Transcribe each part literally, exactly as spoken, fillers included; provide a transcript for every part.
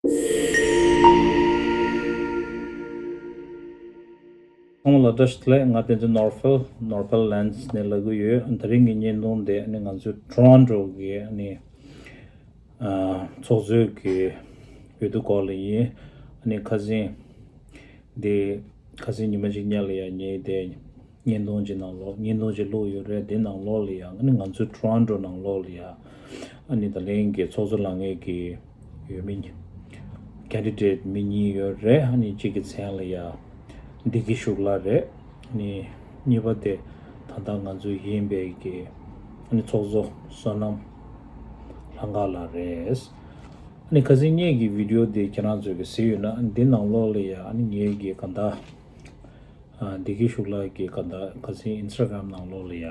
ཚང་མ་ལ་བཀྲ་ཤིས་བདེ་ལེགས། ང་བསྟན་འཛིན་ནོར་འཕེལ། ནོར་འཕེལ་ལན་སི་ནས་ལབ་ཀྱི་ཡོད། དེ་རིང་གི་བརྙན་ཐུང་དེ་ནི་ང་ཚོའི་ཊོ་རོན་ཊོ་གི་ནི་ཨ་ཚོགས་གཙོའི་གི་འོས་བསྡུ་སྐོར་ལ་ཡིན། ཨ་ནི་ཁ་སང་འདི་ཁ་སང་ཉི་མ་གཅིག་སྔོན་ལ་ཡང་ངས་དེ་བརྙན་ཐུང་གཅིག་ནང་ལོགས་བརྙན་ཐུང་གཅིག་བླུགས་ཡོད་རེད། དེ་ནང་ལོགས་ལ་ཡང་ཨ་ནི་ང་ཚོའི་ཊོ་རོན་ཊོ་ནང་ལོགས་ལ་ཡང་ཨ་ནི་ད་ལན་གྱི་ཚོགས་གཙོ་ལངས་མཁན་གྱི་འོས་མི་ཀེན་ཌི་ཌེ་ཊི་མི་གཉིས་ཡོད་རེད། ཨ་ནི་གཅིག་གི་མཚན་ལ་ཡང་བདེ་སྐྱིད་ཤུགས་ལགས་རེད། ཨ་ནི་གཉིས་པ་དེ་ད་ལྟ་ང་ཚོའི་ཡིན་པའི་གི་ཨ་ནི་ཚོགས་གཙོ་བསོད་ནམས་ལྷ་དགའ་ལགས་རེད། ཨ་ནི་ཁ་སང་ངེད་ཀྱི་བི་ཌི་ཡོ་དེ་ཁྱེད་རང་ཚོས་གི་གཟིགས་ཡོད་ན། ཨ་ནི་འདི་ནང་ལོགས་ལ་ཡ་ཨ་ནི་ངེད་ཀྱི་གང་ལྟར་ཨ་བདེ་སྐྱིད་ཤུགས་ལགས་ཀྱི་གང་ལྟར་ཁ་སང་ཨིན་སི་ཊ་གྷ་རམ་ནང་ལོགས་ལ་ཡ་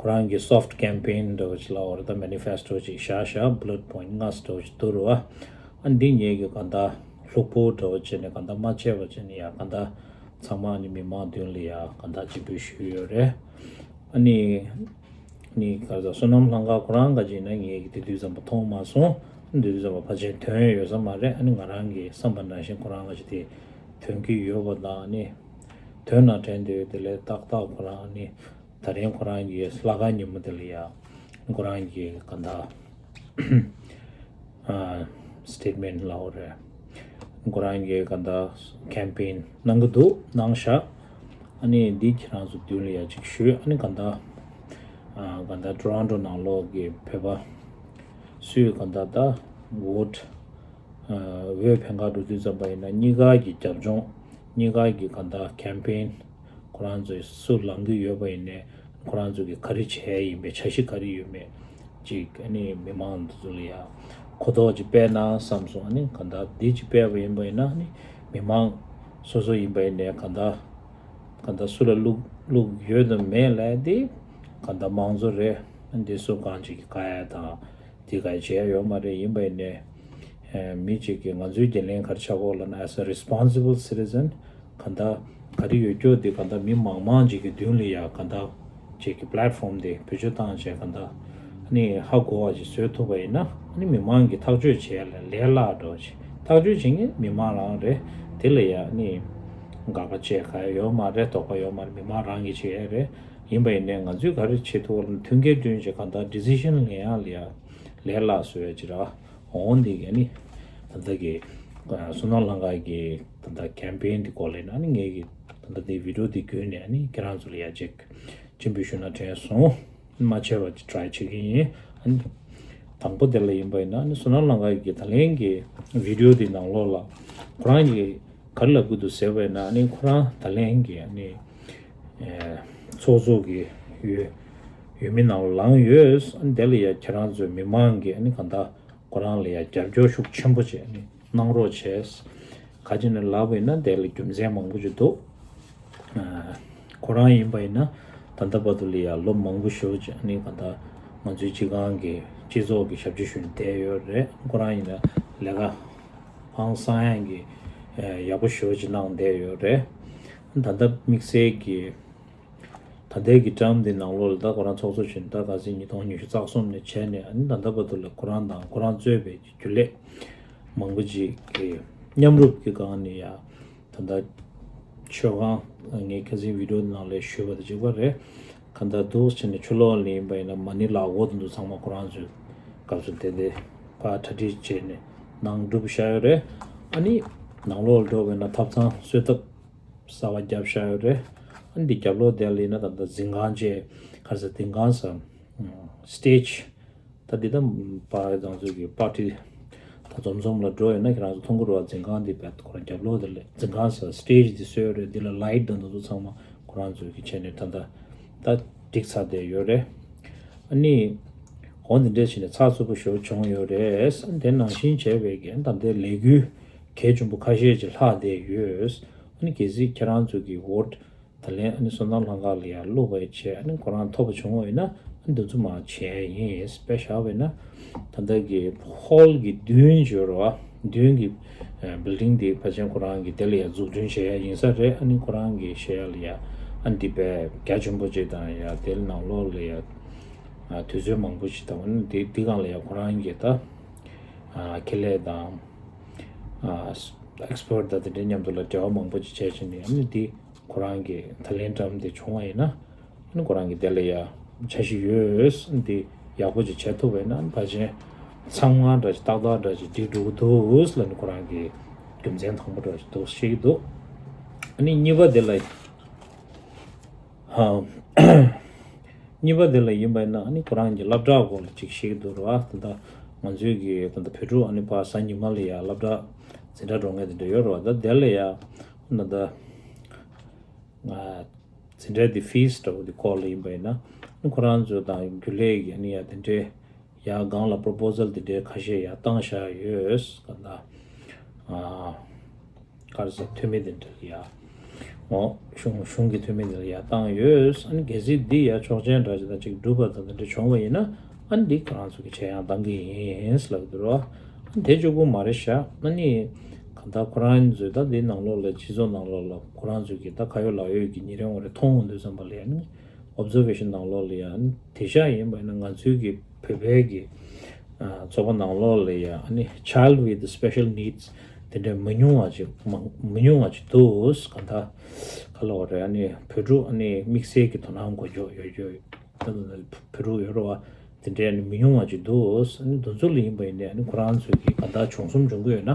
ཁོ་རང་གི་སོཕ་ཊི་ཀེམ་པེན་འདྲ་བོ་ཅིག་ལབ་དགོས་རེད། ད་མེ་ནི་ཕེ་སི་ཊོ་ཅིག་བཞག་བཞག་བུ་ལེ་ཊི་པོ་ཡིན་ཊི་ལྔ་ཙམ་འདྲ་བོ་ཅིག་འདུག་རེད་བ། ཨ་ནི་འདི་ངེད་ཀྱི་གང་ལྟར་ལྷུག་པོ་འདྲ་བོ་བྱས་ནས་གང་ལྟར་མ་ཆད་པ་བྱས་ནས་ཡ་གང་ལྟར་ཚང་མ་ཨ་ནི་མི་མང་མདུན་ལ་ཡ་གང་ལྟར་སྤྱན་འབུལ་ཞུས་ཡོད་རེད། ཨ་ནི་ནི་ག་རེ་ཟ། བསོད་ནམས་ལྷ་དགའ་ཁོ་རང་ག་ཅིག་ན་ངས་ཀྱི་དེ་དུས་ཙམ་པ་མཐོང་མ་སོང་། དེ་དུས་ཙམ་པ་ཕལ་ཆེར་ཐོན་ཡོད་ས་མ་རེད། ཨ་ནི་ང་རང་གི་བསམ་པ་ནང་བཞིན་ཁོ་རང་ག་ཅིག་དེ་ཐོན་གྱི་ཡོད་པ་དང་། ཨ་ནི་ཐོན་ན་དྲན་དེ་དེ་ལས་ཏག་ཏག་ཁོ་རང་ཨ་ནི་ད་རིང་ཁོ་རང་གི་ལྷག་དཀར་ཉིན་མོ་དེ་ལ་ཡ་ཁོ་རང་གི་ག་འདྲ། ཨ་སི་ཊེ་ཊི་མེན་ཊི་ལབ་དགོས་རེད། ཁོ་རང་གིས་ག་འདྲ་ཀེམ་པེན་གནང་གི་འདུག་གནང་ཤག་ཨ་ནི་འདི་ཁྱེད་རང་ཚོ་མདུན་ལ་ཡ་གཅིག་ཞུས། ཨ་ནི་ག་འདྲ་ཨ་ག་འདྲ་ཊོ་རོན་ཊོ་ནང་ལོགས་ཀྱི་བོད་པ་སུས་ག་འདྲ་ད་ཝོ་ཊི་ཨ་འོས་འཕེན་ག་འགྲོ་དུས་ཙམ་པ་ཡིན་ན། གཉིས་ཀ་གི་རྒྱབ་ལྗོངས། གཉིས་ཀ་གི་ག་འདྲ་ཀེམ་པེན་ཁོ་རང་ཚོས་སུ་ལངས་ཀྱི་ཡོད་པ་ཡིན་ནའི་ཁོ་རང་ཚོ་གི་ག་རེ་བྱས་ཡིན་པའི་འཆར་གཞི་ག་རེ་ཡོད་མེད་ཅིག་ཨ་ནི་མི་མང་ཚོ་ལ་ཡ་གོ་རྟོགས་ཅིག་སྤེལ་ན་བསམ་སོང་། ཨ་ནི་ག་འདྲ་འདི་ཅིག་སྤེལ་བ་ཡིན་པ་ཡིན་ན་ཨ་ནི་མི་མང་སོ་སོ་ཡིན་པ་ཡིན་ནའི་ག་འདྲ་ག་འདྲ་སུ་ལ་བླུག་བླུག་ཡོད་དམ་མེད་ལབ་དེ་ག་འདྲ་མང་གཙོ་རེད། ཨ་ནི་འདི་སུ་གང་ཅིག་གི་བཀག་ཡ་དང་། དེ་ག་བྱས་ཡོད་མ་རེད། ཡིན་པ་ཡིན་ནའི་ཨ་མི་གཅིག་གིས་ང་ཚོའི་འགན་ལེན་ག་རེ་ཆགས་ཀྱི་ཡོད་ལབ་ན། as a responsible citizen ག་འདྲ་ག་རེ་ཡོད་རྒྱུ་དེ་ག་འདྲ་མི་མང་མང་ཅིག་གི་མདུན་ལ་ཡ་ག་འདྲ་ཅིག་གི་པི་ལེ་ཊི་ཕོམ་དེ་བེད་སྤྱོད་བཏང་བྱས་ག་འདྲ་ཨ་ནི་ཧ་གོ་བ་ཅིག་བཟོ་ཐུབ་པ་ཡིན་ན། ཨ་ནི་མི་མང་གིས་ཐག་གཅོད་བྱས་ལ་ལས་སླ་འགྲོ་ཅིག་ཐག་གཅོད་བྱེད་མཁན་མི་མང་རང་རེད། དེ་ལ་ཡ་ཨ་ནི་དགག་པ་བྱེད་ག་ཡ་ཡོད་མ་རེད། དོགས་པ་ཡོད་མ་རེད། མི་མང་རང་གིས་བྱེད་ཡ་རེད། ཡིན་པ་ཡིན་ནའི་ང་ཚོས་ག་རེ་བྱེད་ཐུབ་པ་ལ་མཐུན་རྐྱེན་བསྐྲུན་བྱས་གང་ལྟར་ཌི་སི་ཤན་ལེན་ཡག་ལ་ཡ་ལས་སླ་བཟོ་ཡ་ཅིག་ར། འོ་འདི་ག་ནི་ད་ལྟ་གི་བསོད་ནམས་ལྷ་དགའ་གི་ད་ལྟ་ཀེམ་པེན་འདི་སྐོར་ལ་ཡིན་ན། ཨ་ནི་ངས་ཀྱི་ད་ལྟ་འདི་བི་ཌི་ཡོ་འདི་བརྒྱུད་ནས་ཨ་ནི་ཁྱེད་རང་ཚོ་ལ་ཡ་ཅིག་སྤྱན་འབུལ་ཞུ་ན་དྲན་སོང་། མ་བྱས་པ་ཅིག་ཊ་རའི་བྱེད་ཀྱི་ཡིན། ཨ་ནི་དང་པོ་དེ་ལ་ཡིན་པ་ཡིན་ན། ཨ་ནི་བསོད་ནམས་ལྷ་དགའ་གི་ད་ལན་གྱི་བི་ཌི་ཡོ་འདི་ནང་ལོགས་ལ་ཁོ་རང་གི་ག་རེ་ལབ་ཀྱི་འདུག་ཟེར་བས་ན། ཨ་ནི་ཁོ་རང་ད་ལན་གྱི་ཨ་ནི་ཨེ་ཚོགས་གཙོ་གི་འོས་འོས་མི་ནང་ལ་ལངས་ཡོད། ཨ་ནི་དེ་ལ་ཡ་ཁྱེད་རང་ཚོའི་མི་མང་གིས་ཨ་ནི་གང་ལྟར་ཁོ་རང་ལ་ཡ་རྒྱབ་སྐྱོར་ཤུགས་ཆེན་པོ་བྱས་ཨ་ནི་གནང་རོགས་བྱས། ག་ཅི་ནས་ལབ་པ་ཡིན་ན་དེ་ལ་རྒྱུ་མཚན་མང་པོ་ཅིག་འདུག་ཨ་ཁོ་རང་ཡིན་པ་ཡིན་ན་ད་ལྟ་བར་དུ་ལ་ཡ་ལོ་མང་པོ་ཞེ་པོ་ཅིག་ཨ་ནི་གང་ལྟར་ང་ཚོའི་སྤྱི་ཁང་གི་སྤྱི་ཚོགས་ཀྱི་ཞབས་ཕྱི་ཞུས་ནས་བསྡད་ཡོད་རེད། ཁོ་རང་ཡིན་ན་ལས་ཀ་ཧང་སང་ཡང་གི་ཨ་ཡག་པོ་ཞེ་པོ་ཅིག་གནང་བསྡད་ཡོད་རེད། ད་ལྟ་དམིགས་བསལ་གྱི་ད་ལྟའི་གི་ཊརམ་འདི་ནང་ལོགས་ལ་ད་ཁོ་རང་ཚོགས་གཙོ་བྱས་ནས་ད་ག་ཚོད་ཉིས་སྟོང་ཉི་ཤུ་རྩ་གསུམ་ནས་བྱས་ནས། ཨ་ནི་ད་ལྟ་བར་དུ་ལ་ཁོ་རང་དང་ཁོ་རང་གཙོས་པའི་རྒྱུན་ལས་མང་པོ་ཅིག་གི་མཉམ་རུབ་ཀྱི་སྒང་ནས་ཡ་ད་ལྟ་མཆོད་ཁང་། ངས་ཁ་སང་བི་ཌི་ཡོ་ནང་ལ་ཞུས་པ་དང་གཅིག་པ་རེད། ག་འདྲ་འདུག་བྱས་ནས་ཕྱི་ལོགས་ལ་ཡིན་པ་ཡིན་ན་མ་ཎི་ལག་འཁོར་དང་དུ་ཚང་མ་ཁོ་རང་ཚོས་སྐབས་སུ་དེ་འདྲའི་ཕར་གྲ་སྒྲིག་བྱས་ནས་གནང་གྲུབ་བཞག་ཡོད་རེད། ཨ་ནི་ནང་ལོགས་ལ་འགྲོ་བས་ན་ཐབ་ཚང་གསོལ་ཐབ་གསར་པ་བརྒྱབ་བཞག་ཡོད་རེད། ཨ་ནི་འདི་རྒྱབ་ལོགས་དེ་ལ་ཡིན་ན་ད་ལྟ་འཛིན་ཁང་བཅས་ག་རེ་ཟེར། འཛིན་ཁང་ཟེར། སི་ཊེ་ཇི། ད་འདི་ད་པ་རང་ཚོ་གི་པར་ཊི་ད་འཛོམས་འཛོམས་ལ་འགྲོ་ཡོད་ན་ཁྱེད་རང་ཚོ་མཐོང་གི་རེད་བ། འཛིན་ཁང་འདི་བས་ཁོ་རང་རྒྱབ་ལོགས་དེ་ལ་འཛིན་ཁང་ཟེར། སི་ཊེ་ཇི་འདི་བཟོས་ཡོད་རེད། འདི་ལ་ལའི་ཊི་དང་འདི་ཚོ་ཚང་མ་ཁོ་རང་ཚོ་གི་བྱས་ནས་ད་ལྟ་ད་སྒྲིག་ཚར་བསྡད་ཡོད་རེད། ཨ་ནི་འོ་འདི་འདྲས་བྱས་ནས་ཚགས་ཚུད་པོ་ཞེ་པོ་བྱུང་ཡོད་རེད། ཨ་ནི་དེ་ནང་བཞིན་བྱས་པའི་གི་ད་ལྟའི་ལས་འགུལ་གལ་ཆེན་པོ་ཁ་ཤས་ཅིག་ལྷག་བསྡད་ཡོད། ཨ་ནི་གལ་སྲིད་ཁྱེད་རང་ཚོ་གི་ཝོ་ཊི་ད་ལན་ཨ་ནི་བསོད་ནམས་ལྷ་ཁང་ལ་ཡར་བླུགས་པའི་ཆེད་ཨ་ནི་ཁོ་རང་ཐོབ་པ་བྱུང་བ་ཡིན་ན། ཨ་ནི་འདི་ཚོ་མར་བྱས་ཡིན། དཔེ་བཞག་པ་ཡིན་ན་ད་ལྟ་གི་ཧོལ་གི་མདུན་ཅིག་ཡོད་རེད་བ། མདུན་གི་ཨ་བིལ་ཌིང་དེ་ཕལ་ཆེར་ཁོ་རང་གི་དེ་ལ་ཡར་འཛུགས་སྐྲུན་བྱེད་ཡ་ཡིན་ས་རེད། ཨ་ནི་ཁོ་རང་གི་བྱེད་ཡ་ལ་ཡ་ཨ་ནི་དེ་དཔེ་རྒྱ་ཆེན་པོ་ཅིག་དང་ཡ་དེ་ལ་ནང་ལོགས་ལ་ཡ་ཨ་དུས་ཚོད་མང་པོ་ཞིག་དང་། ཨ་ནི་དེ་དེ་སྒང་ལ་ཡ་ཁོ་རང་གི་ད་ ཨ་ཁེ་ལས་དང་ཨ་ཨེག་སི་པར་ཊི་དང་དེ་འདྲའི་མཉམ་དུ་ལ་འབྲེལ་བ་མང་པོ་ཅིག་བྱས་བྱས་ནས། ཨ་ནི་འདི་ཁོ་རང་གི་ཐ་ལན་ཊམ་དེ་བྱུང་བ་ཡིན་ན། ཨ་ནི་ཁོ་རང་གི་དེ་ལ་ཡ་འཆར་གཞི་ཡོད། ཨ་ནི་འདི་ཡག་པོ་ཅིག་བྱས་ཐུབ་པ་ཡིན་ན། ཨ་ནི་ཕལ་ཆེར་ཚང་མ་འདྲ་ཅིག་ཏག་ཏག་འདྲ་ཅིག་འགྲིག་འགྲོ་གི་འདུག་ལབ་ནས་ཁོ་རང་གི་རྒྱུ་མཚན་དང་པོ་འདྲ་ཅིག་འདུག་བཤད་ཀྱི་འདུག་ཨ་ནི་གཉིས་པ་དེ་ལ་ཨ། གཉིས་པ་དེ་ལ་ཡིན་པ་ཡིན་ན། ཨ་ནི་ཁོ་རང་གི་སློབ་གྲྭ་སྐོར་ལ་ཅིག་བཤད་ཀྱི་འདུག་ར། ད་ལྟ་ང་ཚོའི་གི་ད་ལྟ་བོད་ཕྲུག་ཨ་ནི་ཕར་གཟའ་ཉི་མ་ལ་ཡ་སློབ་གྲྭ་འཛིན་གྲྭ་འགྲོ་མཁན་དེ་འདྲ་ཡོད་ར་བ། ད་དེ་ལ་ཡ་ད་ལྟ་ང་འཛིན་གྲྭ་དེ་ཕིས་འདྲ་བོ་དེ་སྐོར་ལ་ཡིན་པ་ཡིན་ན། ཨ་ནི་ཁོ་རང་ཚོ་དང་རྒྱུན་ལས་ཀྱི་ཨ་ནི་ཡ་དེ་འདྲའི་ཡ་སྒང་ལ་པོ་རོ་པོ་ཟལ་དེ་འདྲའི་ཁ་ཤས་ཡ་བཏང་བཞག་ཡོད། ག་ད་ཨ། ག་རེ་ཟེར། འཐུས་མི་དེ་འདྲ་ལ་ཡ། འོ། གཞུང་གཞུང་གི་འཐུས་མི་དེ་ལ་ཡ་བཏང་ཡོད། ཨ་ནི་གལ་སྲིད་འདི་ཡ་ཆོག་མཆན་འདྲ་ཅིག་དང་ཅིག་འགྲུབ་པ་དང་དེ་འདྲ་བྱུང་བ་ཡིན་ན། ཨ་ནི་འདི་ཁོ་རང་ཚོ་གི་ཆད་ཡང་བཏང་གི་ཡིན་ལབ་ཀྱི་འདུག་ར། ཨ་ནི་དེ་གཅིག་པུ་མ་རེད་ཤག་ཨ་ནི་གང་ལྟར་ཁོ་རང་ཚོས་ད་འདི་ནང་ལོགས་ལ་སྤྱི་ཚོགས་ནང་ལོགས་ལ་ཁོ་རང་ཚོ་གི་ད་ཁ་ཡོད་ལག་ཡོད་ཀྱི་ཉིན་རེ་ངོ་རེ་མཐོང་འོང་དུས་ཙམ་པ་ལ་ཡ། ཨ་ནི་ཨོབ་ཛར་ཝེ་ཤན་ནང་ལོགས་ལ་ཡ། ཨ་ནི་དེང་སང་ཡིན་པ་ཡིན་ན་ང་ཚོའི་གི་བོད་པའི་གི་ཨ་ཚོགས་པ་ནང་ལོགས་ལ་ཡ། ཨ་ནི་child with special needs དེ་འདྲ་མི་ཉུང་བ་ཅིག་མང་མི་ཉུང་བ་ཅིག་འདུག་གང་ལྟར་ག་ལབ་དགོས་རེད། ཨ་ནི་བོད་ཕྲུག་ཨ་ནི་དམིགས་བསལ་གྱི་དོ་སྣང་དགོས་ཀྱི་ཡོད་ཡོད་ཡོད། ད་ལྟ་བོད་ཕྲུག་ཡོད་རེད་བ། དེ་འདྲའི་ཨ་ནི་མི་ཉུང་བ་ཅིག་འདུག་ཨ་ནི་དེ་ཚོ་ལ་ཡིན་པ་ཡིན་ནའི་ཨ་ནི་ཁོ་རང་ཚོས་ཀྱི་གང་ལྟར་བྱུང་གསུམ་བྱུང་གི་ཡོད་ན།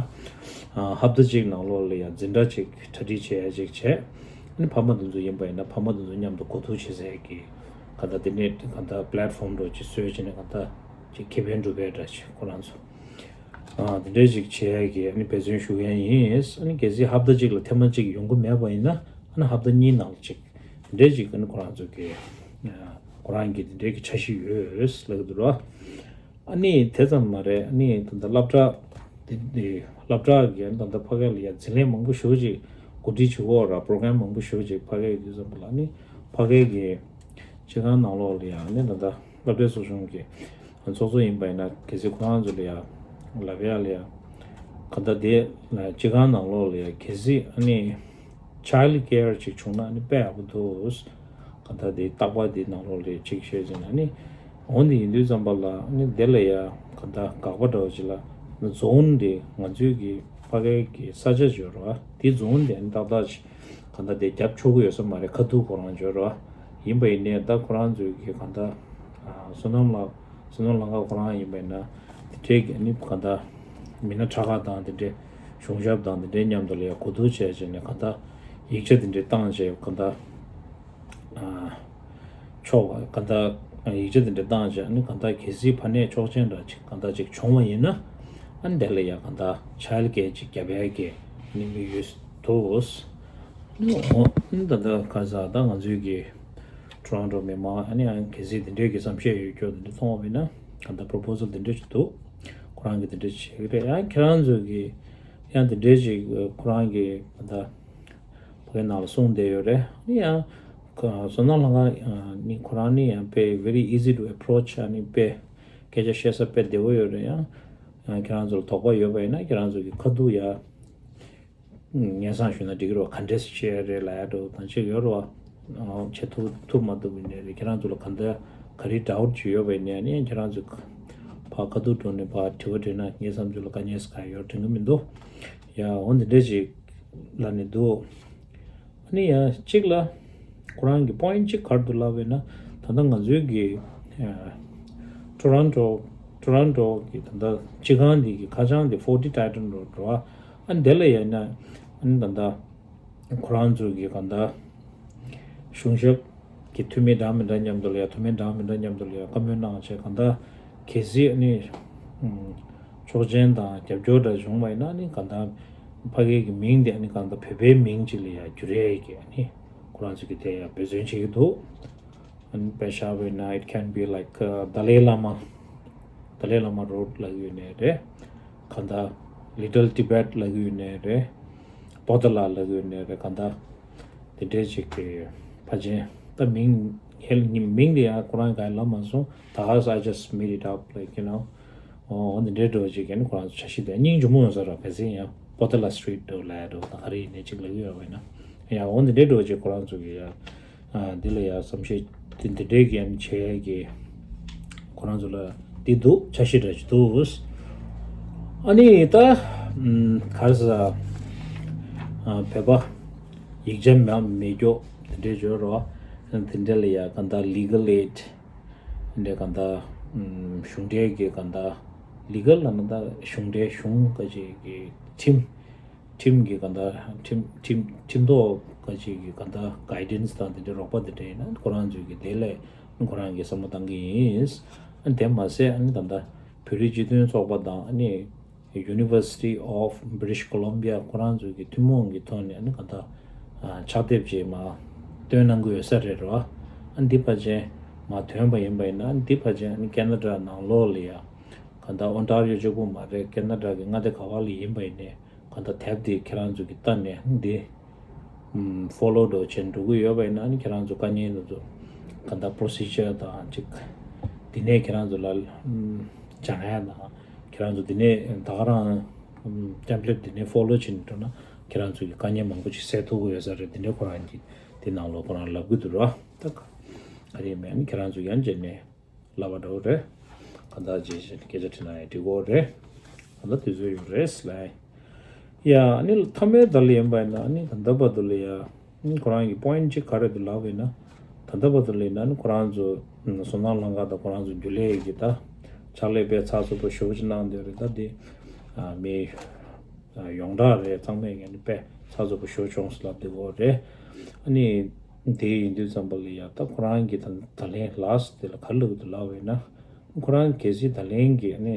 ཨ་ཧབ་ཏ་གཅིག་ནང་ལོགས་ལ་ཡ་འཛིན་གྲྭ་གཅིག་གྲ་སྒྲིག་བྱེད་ཡ་ཅིག་བྱས། ཨ་ནི་ཕ་མ་དེ་ཚོ་ཡིན་པ་ཡིན་ན་ཕ་མ་དེ་ཚོ་མཉམ་དུ་གོ་བསྡུར་བྱེད་སའི་གི་གང་ལྟར་དེ་ནས་གང་ལྟར་པ་ལེཊ་ཕོམ་འདྲ་ཅིག་བཟོས་བྱས་ནས་གང་ལྟར་ཅིག་ཁེ་ཕན་སྒྲུབ་པའི་འདྲ་ཅིག་ཁོ་རང་ཚོ། ཨ་དེ་འདྲའི་ཅིག་བྱེད་ཡ་གི་ཨ་ནི་འབད་བརྩོན་ཞུ་མཁན་ཡིན། ཨ་ནི་གལ་སྲིད་ཧབ་ཏ་གཅིག་ལ་ཐེངས་མ་གཅིག་ཡོང་གི་མེད་པ་ཡིན་ན། ཨ་ནི་ཧབ་ཏ་གཉིས་ནང་ལ་ཅིག་དེ་འདྲའི་ཅིག་ཨ་ནི་ཁོ་རང་ཚོ་གི་ཨ་ཁོ་རང་གི་དེ་འདྲའི་གི་འཆར་གཞི་ཡོད་ལབ་ཀྱི་འདུག་ར། ཨ་ནི་དེ་ཙམ་མ་རེད། ཨ་ནི་ད་ལྟ་སློབ་གྲྭ་དེ་དེ་སློབ་གྲྭ་གི་ད་ལྟ་ཕ་གི་ལ་ཡ་འཛིན་ལས་མང་པོ་ཞེ་པོ་ཅིག་གོ་སྒྲིག་བྱེད་ཀྱི་ཡོད་ར། པོ་རོ་གྷ་རམ་མང་པོ་ཞེ་པོ་ཅིག་ཕ་གི་དུས་ཙམ་པ་ལ། ཨ་ནི་ཕ་གི་གི་སྤྱི་ཁང་ནང་ལོགས་ལ་ཡ། ཨ་ནི་ད་ལྟ་སློབ་གྲྭའི་ཚོགས་ཆུང་གི་ཚོགས་གཙོ་ཡིན་པ་ཡིན་ན་གལ་སྲིད་ཁོ་རང་ཚོ་ལ་ཡ་ལབ་ཡ་ལ་ཡ། ག་ད་དེ་ལ་སྤྱི་ཁང་ནང་ལོགས་ལ་ཡ་གལ་སྲིད་ཨ་ནི་ཆའི་ལྡ་ཀེ་ཡར་ཅིག་བྱུང་ན་ཨ་ནི་དཔེ་ཡག་པོ་འདུག་ག་ད་དེ་རྟག་པར་དེ་ནང་ལོགས་ལ་ཅིག་བཤད་ཟིན་ན་ཨ་ནི། འོ་འདི་ཡིན་དུས་ཙམ་པ་ལ་ཨ་ནི་དེ་ལ་ཡ་ག་ད་དགག་པ་འདྲ་བོ་ཅིག་ལ། ཛོན་འདི་ང་ཚོའི་གི་ཕ་གའི་གི་ས་ཆ་ཅིག་ཡོད་རེད་བ། དེ་ཛོན་འདི་ཨ་ནི་ཏག་ཏག་ཅིག་ག་ད་དེ་རྒྱབ་ཆོག་གི་ཡོད་ས་མ་རེད། ཁ་ཐུག་ཁོ་རང་ཅིག་ཡོད་རེད་བ། ཡིན་པ་ཡིན་ནའི་ད་ཁོ་རང་ཚོའི་གི་ག་ད་བསོད་ནམས་ལགས་བསོད་ནམས་ལང་ཀ་ཁོ་རང་ཡིན་པ་ཡིན་ན། དེ་འདྲའི་གི་ཨ་ནི་ག་ད་མི་སྣ་ཁྲ་ཁ་དང་དེ་འདྲའི་གཞུང་ཞབས་དང་དེ་འདྲའི་མཉམ་དུ་ལ་ཡ་གོ་བསྡུར་བྱས་བྱས་ནས་ག་ད་ཡིག་ཆ་དེ་འདྲའི་བཏང་བྱས་ག་ད། ཨ་ཆོག་པ་ག་ད་ཡིག་ཆ་དེ་འདྲ་བཏང་བྱས་ནས་ག་ད་གལ་སྲིད་ཕ་ནས་ཆོག་མཆན་འདྲ་ཅིག་ག་ད་ཅིག་བྱུང་བ་ཡིན་ན། ཨ་ནི་དེ་ལ་ཡ་ག་ད་ཆའི་ལྡ་ཀེ་ཡར་ཅིག་རྒྱབ་ཡ་གི་ནི་མི་ཡོད་འདུག་ཨ་ནི་ད་ད་ག་ས་ད་ང་ཚོའི་གི་ཊོ་རོན་ཊོ་མི་མང་ཨ་ནི་ཨ་ནི་གལ་སྲིད་དེ་འདྲའི་གི་བསམ་ཤེས་ཡོད་རྒྱུ་དེ་འདྲ་མཐོང་བ་ཡིན་ན། ག་ད་པོ་རོ་པོ་ཟལ་དེ་འདྲ་ཅིག་འདུག་ཁོ་རང་གི་དེ་འདྲ་བྱེད་ཀྱི་རེད། ཡང་ཁྱེད་རང་ཚོ་གི་ཡང་དེ་འདྲའི་ཅིག་ཁོ་རང་གི་ག་ད། ཕ་གི་ནང་ལ་གསུངས་བསྡད་ཡོད་རེད། ཨ་ནི་ཡང་ཁོ་བསོད་ནམས་ལྷ་ཁང་ནི་ཁོ་རང་ནི་ཡང་དཔེ་very easy to approach ཨ་ནི་དཔེ་སྐད་ཆ་བཤད་ས་དཔེ་བདེ་བོ་ཡོད་རེད། ཡང་ཡང་ཁྱེད་རང་ཚོ་ལ་དོགས་པ་ཡོད་པ་ཡིན་ན་ཁྱེད་རང་ཚོ་གི་ཁ་ཐུག་ཡ་སྙན་སེང་ཞུས་ན་འགྲིག་གི་རེད་བ། ག་འདྲས་བྱེད་ཡ་རེད་ལབ་ཡ་འདྲ་བོ་དང་ཅིག་ཡོད་རེད་བ། བྱེད་ཐུབ་ཐུབ་མ་ཐུབ་ཡིན་ནའི་རེད། ཁྱེད་རང་ཚོ་ལ་ག་འདྲ་ག་རེ་ཌའུ་ཊི་ཅིག་ཡོད་པ་ཡིན་ནའི་ཨ་ནི་ཁྱེད་རང་ཚོ་ཕར་ཁ་ཐུག་འགྲོ་ནས་ཕར་དྲི་བ་དྲིས་ན་ངའི་བསམ་ཚུལ་ལ་དཀའ་ངལ་ཟེར་ག་ཡོད་དྲན་གི་མི་འདུག་ཡ་འོ་འདི་འདྲས་ཅིག་ལབ་ནས་འདུག་ཨ་ནི་ཡང་གཅིག་ལ་ཁོ་རང་གི་པོ་ཡིན་ཊི་གཅིག་ག་རེ་འདུག་ལབ་པ་ཡིན་ན། ད་ལྟ་ང་ཚོའི་གི་ཨ་ཊོ་རོན་ཊོ་ཊོ་རོན་ཊོ་གི་ད་ལྟ་སྤྱི་ཁང་འདི་གི་ཁ་བྱང་འདི་ཕོར་ཊི་ཊའི་ཊོན་རོ་ཌི་རེད་བ། ཨ་ནི་དེ་ལ་ཡིན་ན་ཨ་ནི་ད་ལྟ་ཁོ་རང་ཚོའི་གི་ག་ད་གཞུང་ཞབས་ཀྱི་འཐུས་མི་འདྲ་མི་འདྲ་མཉམ་དུ་ལ་ཡ་འཐུས་མི་འདྲ་མི་འདྲ་མཉམ་དུ་ལ་ཡ་བཀའ་མོལ་གནང་བྱས་གང་ལྟར་གལ་སྲིད་ཨ་ནི་ཨམ་ཆོག་མཆན་དང་རྒྱབ་སྐྱོར་འདྲ་བྱུང་བ་ཡིན་ན་ཨ་ནི་གང་ལྟར་ཕ་གི་གི་མིང་དེ་ཨ་ནི་གང་ལྟར་བོད་པའི་མིང་ཅིག་ལ་ཡ་འགྱུར་ཡས་ཀྱི་ཨ་ནི་ཁོ་རང་ཚོ་གི་དེ་ཡ་འབད་བརྩོན་བྱེད་ཀྱི་འདུག་ཨ་ནི་དཔེ་བཞག་པ་ཡིན་ན་it can be like ཨ་Dalai Lama Dalai Lama Road ལབ་ཀྱི་ཡོད་ནའི་རེད། གང་ལྟར་Little Tibet ལབ་ཀྱི་ཡོད་ནའི་རེད། པོ་ཏ་ལ་ལབ་ཀྱི་ཡོད་ནའི་རེད། གང་ལྟར་དེ་འདྲའི་ཅིག་གི་ཕལ་ཆེར་ད་མིང་ཧེ་ལ་ཉི་མིང་དེ་ཡང་ཁོ་རང་ག་ལབ་མ་སོང་། ད་ག་ས་I just made it up like you know ཨོ་འདི་འདྲའི་འགྲོ་ཅིག་གི་ནི་ཁོ་རང་ཚོ་འཆར་གཞི་དེ་སྙིང་རྗེ་མོ་ཡོང་ས་ར། གལ་སྲིད་ཡང་པོ་ཏ་ལ་སི་ཊི་རིཊ་འགྲོ་ལབ་འགྲོ་ད་ག་རེ་ཡིན་ནའི་ཅིག་ལབ་ཀྱི་ཡོད་པ་ཡིན་ན། ཡང་འོ་འདི་འདྲའི་འགྲོ་ཅིག་ཁོ་རང་ཚོ་གི་ཡ་ཨ་འདི་ལ་ཡ་བསམ་ཤེས་འདི་འདི་འདྲའི་གི་ཡང་བྱེད་ཡ་གི་ཁོ་རང་ཚོ་ལ་འདི་འདུག་འཆར་གཞི་འདྲ་ཅིག་འདུག་ཨ་ནི་ད་ཨམ་ག་རེ་ཟེར། ཨ་བོད་པ་ཡིག་ཆ་མ་མེད་རྒྱུ་དེ་འདྲའི་འབྱོར་རོ། དེ་འདྲ་ལ་ཡ་ག་འདྲ་legal aid། འདྲ་ག་འདྲ་ཨམ་གཞུང་འབྲེལ་གྱི་ག་འདྲ་legal ལ་ན་ད་གཞུང་འབྲེལ་གཞུང་ག་ཅིག་གི་ཁྲིམས། ཁྲིམས་ཀྱི་ག་འདྲ་ཁྲིམས་ཁྲིམས་ཁྲིམས་ཐོག་ག་ཅིག་གི་ག་འདྲ་guidance དང་དེ་འདྲའི་རོགས་པ་དེ་འདྲ་ཡིན་ན་ཁོ་རང་ཚོའི་གི་དེ་ལས་ཁོ་རང་གི་བསམ་བློ་བཏང་གི་ཡིན། ཨ་དེ་མ་ཟད་ཨ་ནི་ད་ལྟ་བོད་རིགས་སྤྱི་མཐུན་ཚོགས་པ་དང་ཨ་ནི་University of British Columbia ཁོ་རང་ཚོའི་གི་ཐུན་མོང་གི་ཐོག་ནས་ཨ་ནི་ག་འདྲ་ཕྱག་དེབ་ཅིག་མར་བཏོན་གནང་གི་ཡོད་ས་རེད་རོ། ཨ་འདི་ཕལ་ཆེར་མར་ཐོན་པ་ཡིན་པ་ཡིན་ན་ཨ་ནི་འདི་ཕལ་ཆེར་ཨ་ནི་ཁེ་ན་ཌ་ནང་ལོགས་ལ་ཡ་ག་འདྲ་ཨོན་ཊ་རི་ཡོ་གཅིག་པུ་མ་རེད། ཁེ་ན་ཌ་གི་མངའ་སྡེ་ག་བ་ལ་ཡིན་པ་ཡིན་ནའི་ག་འདྲ་དེབ་དེ་ཁྱེད་རང་ཚོ་གི་ལྟ་ནས་འདི་ཨམ་ཕོ་ལོ་འགྲོ་བྱས་འགྲོ་གི་ཡོད་པ་ཡིན་ན་ཨ་ནི་ཁྱེད་རང་ཚོ་དཀའ་ཉེན་དེ་ཚོ་ག་འདྲ་procedure དང་ཅིག་འདི་ནས་ཁྱེད་རང་ཚོ་ལ་ཨམ་སྦྱང་ཡ་དང་ཁྱེད་རང་ཚོ་འདི་ནས་ད་ག་རང་ཨམ་template འདི་ནས་ཕོ་ལོ་བྱས་ནས་འགྲོ་ན་ཁྱེད་རང་ཚོ་གི་དཀའ་ཉེན་མང་པོ་ཅིག་སེལ་ཐུབ་ཀྱི་ཡོད་ས་རེད། འདི་འདྲའི་ཁོ་རང་གི་འདི་ནང་ལོགས་ཁོ་རང་ལབ་གི་འདུག་ར། ད་ག་རེ་མེད་ཨ་ནི་ཁྱེད་རང་ཚོ་ཡང་བྱས་ནས་ལབ་པ་འདྲ་བོ་རེད། གང་ལྟར་རྗེས་ཤིག་སྐད་ཆ་དྲིས་ན་ཡང་འགྲིག་གོ་རེད། གང་ལྟར་དུས་ཚོད་ཡོད་རེད་ལ། ཡ་ཨ་ནི་མཐའ་མའི་ད་ལ་ཡིན་པ་ཡིན་ན་ཨ་ནི་ད་ལྟ་བར་དུ་ལ་ཡ་ཨ་ནི་ཁོ་རང་གི་point གཅིག་ག་རེ་འདུག་ལབ་པ་ཡིན་ན། ད་ལྟ་བར་དུ་ལ་ཡིན་ན་ཨ་ནི་ཁོ་རང་ཚོ་བསོད་ནམས་གླིང་ག་དང་ཁོ་རང་ཚོ་རྒྱུན་ལས་ཀྱི་ད་ཕྱག་ལས་དཔེ་ཚགས་ཚུད་པོ་ཞེ་པོ་ཅིག་གནང་བསྡད་རེད། ད་འདི་མི་ཡོངས་གྲགས་རེད། ཚང་མས་ངས་ནི་དཔེ་ཚགས་ཚུད་པོ་ཞེ་པོ་བྱུང་སོང་ལབ་བསྡད་ཡོད་རེད། ཨ་ནི་དེ་ཡིན་དུས་ཙམ་པ་ལ་ཡ་ད་ཁོ་རང་གི་ད་ད་ལན་ལཱསི་ཊི་དེ་ལ་ག་རེ་ལབ་ཀྱི་འདུག་ལབ་པ་ཡིན་ན། ཁོ་རང་གལ་སྲིད་ད་ལན་གྱི་ཨ་ནི་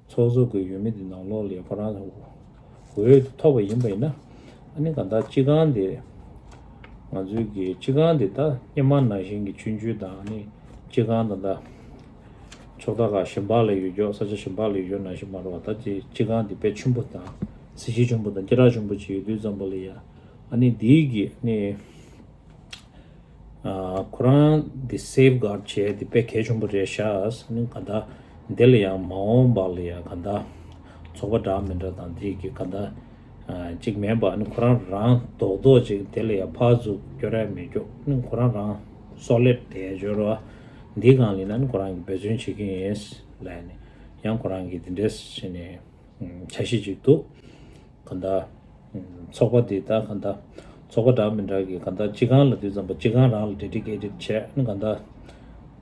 ཚོགས་གཙོ་གི་འོས་མི་དེ་ནང་ལོགས་ལ་ཡ་ཁོ་རང་འོས་ཐོབ་པ་ཡིན་པ་ཡིན་ན། ཨ་ནི་ག་འདྲ་སྤྱི་ཁང་དེ་ང་ཚོའི་གི་སྤྱི་ཁང་དེ་ད་སྔོན་མ་ནང་བཞིན་གྱི་ཆུང་ཆུང་དང་ཨ་ནི་སྤྱི་ཁང་དང་ད་ཕྱོགས་མཐའ་ཁག་གཞན་པ་ལ་ཡོད་ཀྱོག་ས་ཆ་གཞན་པ་ལ་ཡོད་ཀྱོག་ནང་བཞིན་མ་རེད་པ། ད་ཅི་སྤྱི་ཁང་དེ་དཔེ་ཆེན་པོ་དང་གཟི་བརྗིད་ཆེན་པོ་དང་སྐད་གྲགས་ཆེན་པོ་ཅིག་ཡོད་དུས་ཙམ་པ་ལ་ཡ་ཨ་ནི་འདིའི་གི་ཨ་ནི། ཨ་ཁོ་རང་འདི་སེབ་གྷར་བྱས་འདི་དཔེ་གལ་ཆེན་པོ་རེད་ཤག་ཨ་ནི་ག་འདྲ་འདི་ལ་ཡང་མ་འོངས་པ་ལ་ཡང་ག་འདྲ་ཚོགས་པ་འདྲ་མི་འདྲ་དང་འདི་གི་ག་འདྲ་ཨ་གཅིག་མིན་པ་ཨ་ནི་ཁོ་རང་རང་རྡོག་རྡོག་ཅིག་འདི་ལ་ཡང་ཕར་ཚུར་སྐྱོར་ཡ་མེད་ཀྱོག་ཨ་ནི་ཁོ་རང་རང་སོ་ལིཌ་དེ་འབྱོར་བ་འདི་སྒང་ལ་ཡིན་ན་ཨ་ནི་ཁོ་རང་གི་འབད་བརྩོན་བྱེད་ཀྱི་ཡིན་ལབ་ནས་ཡང་ཁོ་རང་གི་འདི་འདྲས་བྱས་ནས་འཆར་གཞི་ཅིག་འདུག་གང་ལྟར། ཚོགས་པ་འདི་ད་གང་ལྟར། ཚོགས་པ་འདྲ་མི་འདྲ་གི་གང་ལྟར་སྤྱི་ཁང་ལ་དུས་ཙམ་པ་སྤྱི་ཁང་རང་ལ་dedicated བྱས་ནས་གང་ལྟར།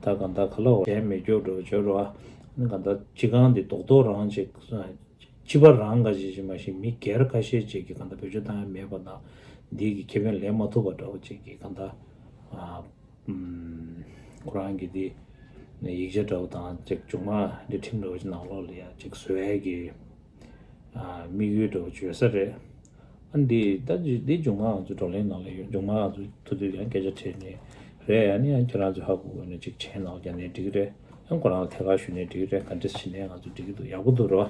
ད་གང་ལྟར་ག་ལ་བྱས་མེད་སྐྱོ་འགྲོ་བྱོས་རོགས་ཨ། གང་ལྟར་སྤྱི་ཁང་འདི་རྡོག་རྡོག་རང་ཅིག་སྤྱི་པ་རང་འགའ་ཞིག་ཅིག་མ་ཞིག་མི་སྒེར་ཁ་ཤས་ཅིག་གིས་གང་ལྟར་བེད་སྤྱོད་བཏང་ཡ་མེད་པ་དང་། འདི་གི་ཁེ་ཕན་ལེན་མ་ཐུབ་པ་འདྲ་བོ་ཅིག་གིས་གང་ལྟར། ཁོ་རང་གི་དེ་ཡིག་ཆ་འདྲ་བོ་དང་ཅིག་མཇུག་མ་འདི་ཁྲིམས་འདྲ་བོ་ཅིག་ནང་ལོགས་ལ་ཡ་ཅིག་བཟོ་ཡས་ཀྱི་དམིགས་ཡུལ་འདྲ་བོ་ཅིག་ཡོད་ས་རེད། ཨ་འདི་ད་འདི་མཇུག་མ་ང་ཚོ་བགྲོ་གླེང་ནང་ལ་ཡོད། མཇུག་མ་ང་ཚོ་ཐུག་དུས་ཡང་སྐད་ཆ་དྲིས་ནས་རེད། ཨ་ནི་ཡང་ཁྱེད་རང་ཚོ་ཧ་གོ་དགོས་ནས་ཅིག་མཇལ་ནང་རྒྱག་ནས་འགྲིག་གི་རེད། ཡང་ཁོ་རང་ལ་ཐད་ཀར་ཞུས་ནས་འགྲིག་གི་རེད། ག་འདྲས་བྱས་ནས་ང་ཚོ་འགྲིག་གི་འདུག་ཡག་པོ་འདུག་རོ།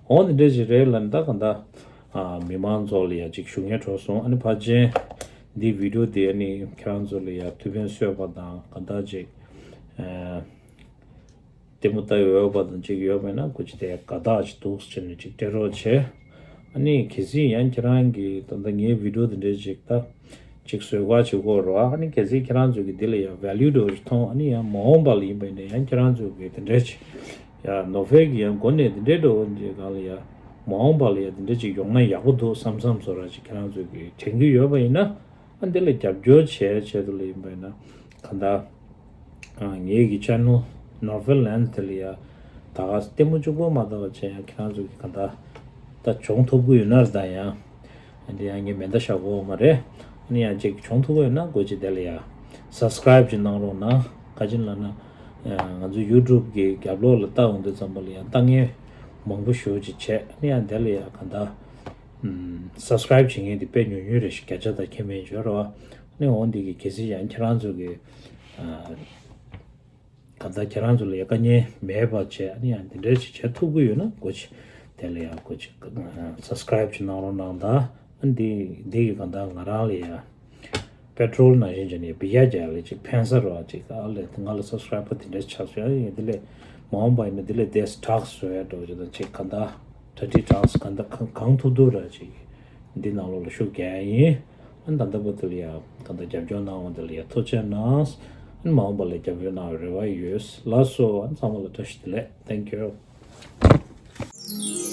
འོ་འདི་འདྲ་ཞིག་རེད་ལ་ད་ག་འདྲ། ཨ་མི་མང་ཚོ་ལ་ཡ་ཅིག་ཞུ་མཁན་འགྲོ་སོང་། ཨ་ནི་ཕལ་ཆེར་འདི་བི་ཌི་ཡོ་འདི་ཨ་ནི་ཁྱེད་རང་ཚོ་ལ་ཡ་ཐུགས་ཕན་གསོས་པ་དང་ག་འདྲ་ཅིག་ཨ་ལྟད་མོ་ལྟ་འོས་པ་དང་ཅིག་ཡོད་མེད་ན་སྐུ་མཁྱེན་དེ་དགའ་རྟགས་ཅིག་འདུག་ཟེར་ནས་ཅིག་སྤྲད་རོགས་བྱས། ཨ་ནི་གལ་སྲིད་ཡང་ཁྱེད་རང་གི་ད་ལྟ་ངའི་བི་ཌི་ཡོ་འདི་འདྲ་ཅིག་ད་ཅིག་བཟོས་ག་བྱེད་དགོས་རོགས། ཨ་ནི་གལ་སྲིད་ཁྱེད་རང་ཚོ་གི་འདི་ལ་ཡ་ཝེ་ལིའུ་འདྲ་བོ་ཅིག་མཐོང་། ཨ་ནི་ཡང་མ་འོངས་པ་ལ་ཡིན་པ་ཡིན་ན་ཡང་ཁྱེད་རང་ཚོ་གི་དེ་འདྲ་ཅིག་ཡ་ནོ་བེལ་གྱི་ཡང་འགོ་ནས་དེ་འདྲའི་འགྲོ་འདི་སྒང་ལ་ཡ་མ་འོངས་པ་ལ་ཡ་དེ་འདྲ་ཅིག་ཡོང་ན་ཡག་པོ་འདུག་བསམ་བསམ་བཟོ་འདྲ་ཅིག་ཁྱེད་རང་ཚོ་གི་དྲན་གྱི་ཡོད་པ་ཡིན་ན། ཨ་འདི་ལ་རྒྱབ་སྐྱོར་བྱས་ཆེད་དུ་ལ་ཡིན་པ་ཡིན་ན་གང་ལྟར། ཨ་ངེད་ཀྱི་ཆེ་ནལ་ནོར་ཝེ་ལན་དེ་ལ་ཡ་ད་ག་ལྟད་མོ་གཅིག་པོ་མ་གཏོགས་བྱས་ཡ་ཁྱེད་རང་ཚོ་གི་གང་ལྟར་ད་སྦྱོང་ཐུབ་ཀྱི་ཡོད་ན་རེད། ད་ཡང་ཨ་འདི་ཡང་ངས་མེ་མདའ་བཞག་དགོས་མ་རེད། ཨ་ནི་ཡང་ཅིག་སྦྱོང་ཐུབ་ཀྱི་ཡོད་ན་སྒོ་ཅིག་དེ་ལ་ཡ་སབ་སི་ཀ་རེབ་ཅིག་གནང་རོགས་གནང་། ག་ཅི་ལབ་ན་ང་ཚོ་ཡུ་ཊུབ་གི་རྒྱབ་ལོགས་ལ་ལྟ་འོང་དུས་ཙམ་པ་ལ་ཡང་ལྟ་མཁན་མང་པོ་ཞེ་པོ་ཅིག་བྱས། ཨ་ནི་ཡང་དེ་ལ་ཡང་གང་ལྟར་སབ་སི་ཀ་རེབ་བྱེད་མཁན་དེ་དཔེ་ཉུང་ཉུང་རེད་ཤག་བརྒྱ་ཆ་དང་ཁྱད་མེད་འབྱོར་བ། ཨ་ནི་འོ་འདི་གི་གལ་སྲིད་ཡང་ཁྱེད་རང་ཚོ་གི་གང་ལྟར་ཁྱེད་རང་ཚོ་ལ་ཡང་དཀའ་ངལ་མེད་པ་བྱས། ཨ་ནི་ཡང་འདི་འདྲ་ཞིག་བྱེད་ཐུབ་ཀྱི་ཡོད་ན་སྒོ་ཅིག་དེ་ལ་ཡང་སྒོ་ཅིག་སབ་སི་ཀ་རེབ་ཅིག་གནང་རོགས་གནང་དང་། ཨ་ནི་འདི་འདི་གི་གང་ལྟར་ང་རང་ལ་ཡང་པེ་ཊོལ་ནང་བཞིན་བྱས་ནས་བི་ཡ་རྒྱག་ལས་ཅིག་ཕན་ས་རོགས་ཅིག་ཨ་ལས་ང་ལ་སབ་སི་ཀ་རེབ་དེ་འདྲ་ཆགས་སོང་། ཡང་འདི་ལས་མ་འོངས་པ་ཡིན་ན་འདི་ལས་དེ་སི་ཊོག་བཟོ་ཡ་འགྲོ་རྒྱུ་དང་ཅིག་གང་ལྟར་ཊ་ཊི་ཊོག་གང་ལྟར་གང་གང་ཐུབ་ཐུབ་ར་ཅིག་འདི་ནང་ལོགས་ལ་ཤུགས་རྒྱག་ཡ་ཡིན། ཨ་ནི་ད་ལྟ་བར་དུ་ལ་ཡ་གང་ལྟར་རྒྱབ་སྐྱོར་གནང་བ་འདི་ལ་ཡ་ཐུགས་རྗེ་གནང་། ཨ་ནི་མ་འོངས་པ་ལ་རྒྱབ་སྐྱོར་གནང་བའི་རེ་བ་ཡོད། ལགས་སོ། ཨ་ནི་ཚང་མ་ལ་བཀྲ་ཤིས་བདེ་ལེགས། Thank you.